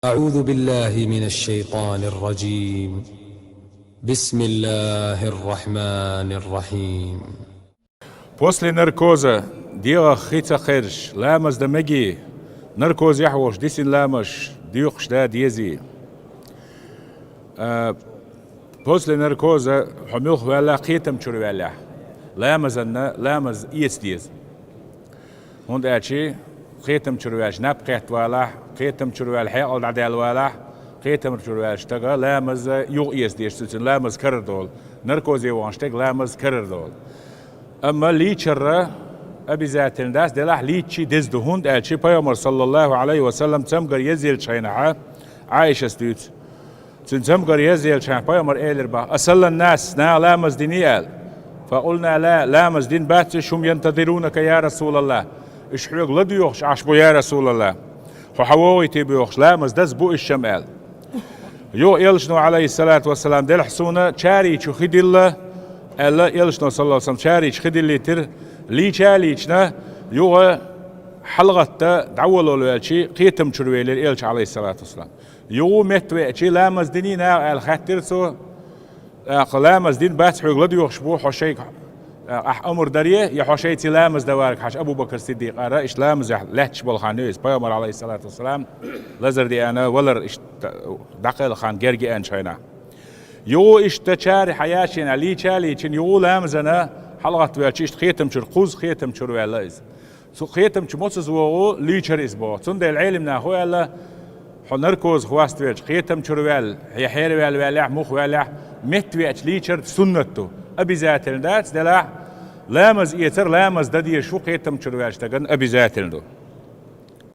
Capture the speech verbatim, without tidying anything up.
أعوذ بالله من الشيطان الرجيم. بسم الله الرحمن الرحيم. После наркоза дегӀах хи ца кхераш, ламаз дан мегий, наркозехь волуш дисина ламазаш доькхуш дан дезий? А, после наркоза хьо муьлхха ваьллахь, кхетам чуьра ваьллехь, ламазанна ламаз эца деза. ХӀунда аьлча кхетам чуьра ваьлча наб кхетта валахь, кхетам чуьра ваьлла хьекъал дӀадаьлла валахь, кхетам чуьра ваьлча стага ламаз юха эца деза, цуьнан ламаз карара долу. Наркозе вахана стеган ламаз карара долу. Амма лийчар обязательно дац, делахь лийчча деза ду, хӀунда аьлча Пайхамар, саллаллаху Ӏалайхи ва саллам, цамгар езъеллачу хенахь Ӏайшас дуьйцу. Цуьнан цамгар езъеллачу хенахь Пайхамар элира бах: «Асаллан нас, наха ламаз диний?» — аьлла. «Факъулна ла, ламаз дина бац уьш, хӀум янтазирунака, я Расулаллах. Уьш хьоьга ладоьгӀуш Ӏаш бу, я Расулаллах. Хьо хьан вогӀуьйтий бохуш, ламаз даза бу уьш-м», — аьлла. Юха элчано, Ӏалайхиссалату вассалам, делахь суна чарийчу хи дилла, аьлла, элчано, саллаллаху Ӏалайхи ва саллам, чарийчу хи диллийтира, лийча а лийчина, юха хьалагӀатта дӀаволавелча, кхетам чуьра велира элча, Ӏалайхиссалату вассалам. Юха метта веача, ламаз диний наха аьлла хаьттира цо, тӀаккха ламаз дина бац, хьоьга ладоьгӀуш бу, хьо шайга, тӀаккха ахь амр дарий, я хьо шайца ламаз дан варг хьаша Абу Бакр Сиддикъара, иштта ламазехь лаьтташ болу хан ю иза, Пайхамар, Ӏалайхиссалату вассалам, лазар деана валар иштта дӀакхелла хан герга еанчу хенахь. Юха иштта чари хьан яшина, лийча а лийчина, юха ламазана хьалагӀатта ваьлча, иштта кхетам чуьра, кхузза кхетам чуьра ваьлла иза. Цу кхетам чу мосазза вогӀу, лийчар иза боху. Цундела Ӏелим наха хӀун аьлла: хьо наркоза хьоставелча, кхетам чуьра ваьлла, я хьераваьлла ваьллехь, муха ваьллехь, метта веача лийчар суннат ду. Обязательно дац, делахь ламаз эцар, ламаз дан дезаш ву кхетам чуьра ваьллачу стагана, обязательно ду.